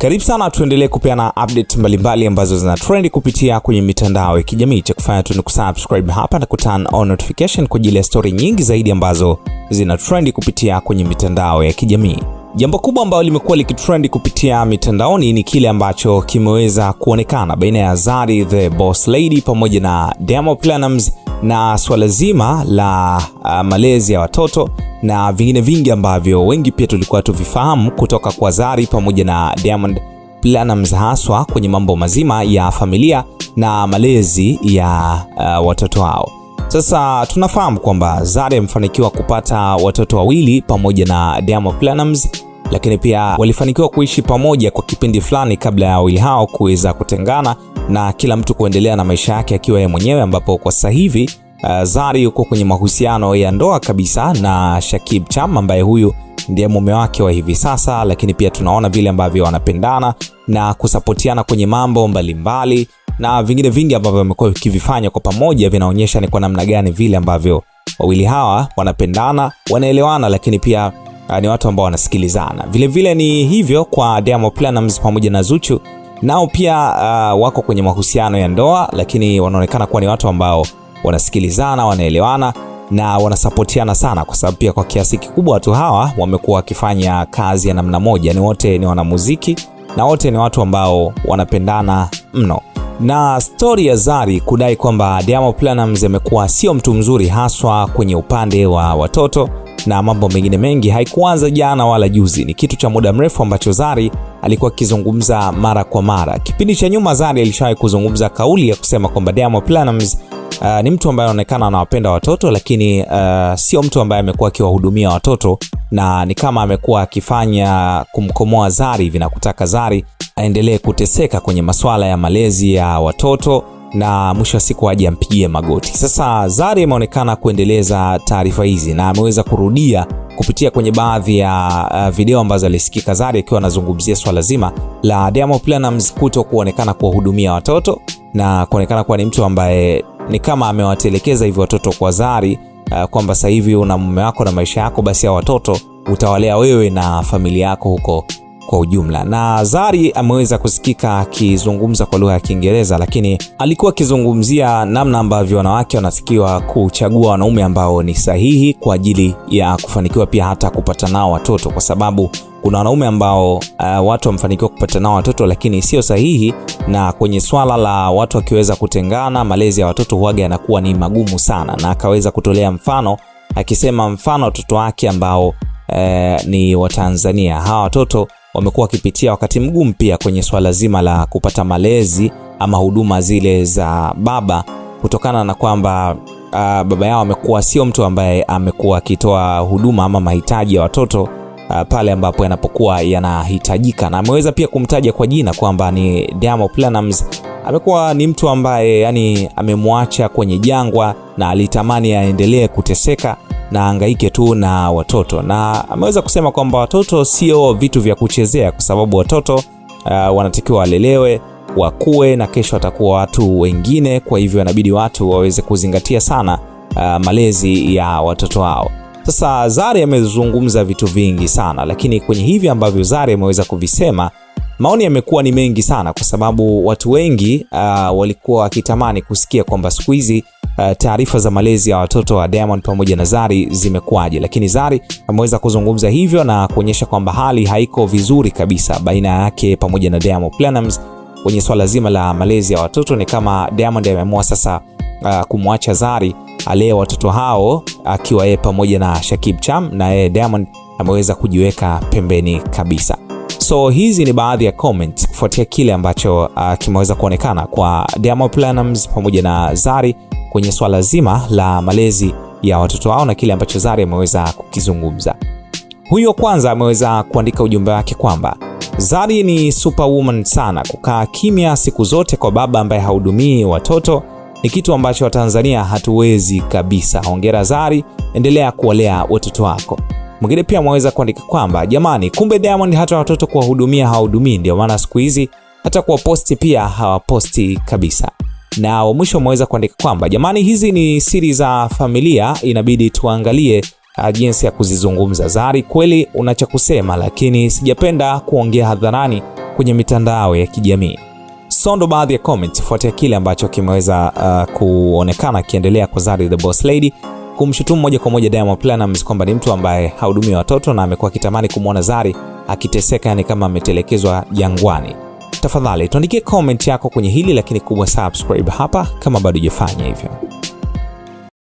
Karibu sana, tuendelee kupeana update mbalimbali ambazo zina trend kupitia kwenye mitandao ya kijamii. Cha kufanya tu ni kusubscribe hapa na kuturn on notification kwa ajili ya story nyingi zaidi ambazo zina trend kupitia kwenye mitandao ya kijamii. Jambo kubwa ambalo limekuwa likitrend kupitia mitandaoni ni kile ambacho kimeweza kuonekana baina ya Zari the Boss Lady pamoja na Diamond Platnumz na swala zima la malezi ya watoto na vingine vingi ambavyo wengi pia tulikuwa tuvifahamu kutoka kwa Zari pamoja na Diamond Platnumz, haswa kwenye mambo mazima ya familia na malezi ya watoto wao. Sasa tunafahamu kwamba Zari amefanikiwa kupata watoto wawili pamoja na Diamond Platnumz, lakini pia walifanikiwa kuishi pamoja kwa kipindi fulani kabla ya wawili hao kuweza kutengana na kila mtu kuendelea na maisha yake akiwa yeye mwenyewe, ambapo kwa sasa hivi Zari yuko kwenye mahusiano ya ndoa kabisa na Shakib Cham ambaye huyu ndiye mume wake wa hivi sasa, lakini pia tunaona vile ambavyo wanapendana na kusapotiana kwenye mambo mbalimbali mbali, na vingine vingi ambavyo wamekuwa wakivifanya kwa pamoja vinaonyesha ni kwa namna gani vile ambavyo wawili hawa wanapendana, wanaelewana, lakini pia ni watu ambao wanasikilizana. Vile vile ni hivyo kwa Diamond Platnumz pamoja na Zuchu, nao pia wako kwenye mahusiano ya ndoa, lakini wanaonekana kuwa ni watu ambao wanasikilizana, wanaelewana na wanasapotiana sana, kwa sababu pia kwa kiasi kikubwa watu hawa wamekuwa wakifanya kazi ya namna moja, ni wote ni wanamuziki na wote ni watu ambao wanapendana mno. Na stori ya Zari kudai kwamba Diamond Platnumz amekuwa sio mtu mzuri haswa kwenye upande wa watoto na mambo mengine mengi haikuanza jana wala juzi, ni kitu cha muda mrefu ambacho Zari alikuwa akizungumza mara kwa mara. Kipindi cha nyuma Zari alishawahi kuzungumza kauli ya kusema kwamba Diamond Platnumz ni mtu ambaye anaonekana anawapenda watoto, lakini sio mtu ambaye amekuwa akiwahudumia watoto, na ni kama amekuwa akifanya kumkomoa Zari hivi na kutaka Zari aendelee kuteseka kwenye masuala ya malezi ya watoto na mwisho wa siku aje ampigie magoti. Sasa Zari ameonekana kuendeleza taarifa hizi na ameweza kurudia kupitia kwenye baadhi ya video ambazo alisikika Zari akiwa anazungumzia swala zima la Diamond Platnumz kuto kuonekana kuwahudumia watoto na kuonekana kuwa ni mtu ambaye ni kama amewatelekeza hivi watoto kwa Zari, kwamba sasa hivi una mume wako na maisha yako, basi hao watoto utawalea wewe na familia yako huko kwa ujumla. Na Zari ameweza kusikika akizungumza kwa lugha ya Kiingereza, lakini alikuwa akizungumzia namna ambavyo wanawake wanatakiwa kuchagua wanaume ambao ni sahihi kwa ajili ya kufanikiwa pia hata kupata nao watoto, kwa sababu kuna wanaume ambao watu wamefanikiwa kupata nao watoto lakini sio sahihi, na kwenye swala la watu wakiweza kutengana, malezi ya watoto huaga yanakuwa ni magumu sana, na akaweza kutolea mfano akisema mfano watoto wake ambao ni Watanzania. Hawa watoto wamekuwa wakipitia wakati mgumu pia kwenye swala zima la kupata malezi ama huduma zile za baba, kutokana na kwamba baba yao amekuwa sio mtu ambaye amekuwa akitoa huduma ama mahitaji ya watoto pale ambapo yanapokuwa yanahitajika. Na ameweza pia kumtaja kwa jina kwamba ni Diamond Platnumz amekuwa ni mtu ambaye yani amemwacha kwenye jangwa na alitamani aendelee kuteseka na angaike tu na watoto, na ameweza kusema kwamba watoto sio vitu vya kuchezea, kwa sababu watoto wanatakiwa walelewe, wakue na kesho watakuwa watu wengine. Kwa hivyo inabidi watu waweze kuzingatia sana malezi ya watoto wao. Sasa Zari amezungumza vitu vingi sana, lakini kwenye hivi ambavyo Zari ameweza kuvisema, maoni yamekuwa ni mengi sana, kwa sababu watu wengi walikuwa wakitamani kusikia kwamba siku hizi taarifa za malezi ya watoto wa Diamond pamoja na Zari zimekuwaje, lakini Zari ameweza kuzungumza hivyo na kuonyesha kwamba hali haiko vizuri kabisa baina yake pamoja na Diamond Platnumz kwenye swala zima la malezi ya watoto. Ni kama Diamond ameamua sasa kumwacha Zari alee watoto hao akiwa yeye pamoja na Shakib Cham, na yeye Diamond ameweza kujiweka pembeni kabisa. So hizi ni baadhi ya comments kufuatia kile ambacho kimeweza kuonekana kwa Diamond Platnumz pamoja na Zari kwenye swala zima la malezi ya watoto wao na kile ambacho Zari ameweza kukizungumza. Huyo kwanza ameweza kuandika ujumbe wake kwamba Zari ni superwoman sana, kukaa kimya siku zote kwa baba ambaye hahudumii watoto ni kitu ambacho Watanzania hatuwezi kabisa. Hongera Zari, endelea kuwalea watoto wako. Mwingine pia ameweza kuandika kwamba jamani, kumbe Diamond hata watoto kuwahudumia hawahudumii, ndio maana siku hizi hata kuwaposti pia hawaposti kabisa. Na wa mwisho ameweza kuandika kwamba jamani, hizi ni siri za familia, inabidi tuangalie jinsi ya kuzizungumza. Zari, kweli una cha kusema, lakini sijapenda kuongea hadharani kwenye mitandao ya kijamii. So ndo baadhi ya comments fuatia kile ambacho kimeweza kuonekana kiendelea kwa Zari the Boss Lady kumshutumu moja kwa moja Diamond Platnumz kwamba ni mtu ambaye hahudumii watoto na amekuwa akitamani kumwona Zari akiteseka, yani kama ametelekezwa jangwani. Tafadhali tuandikie comment yako kwenye hili, lakini kubwa subscribe hapa kama bado hujafanya hivyo.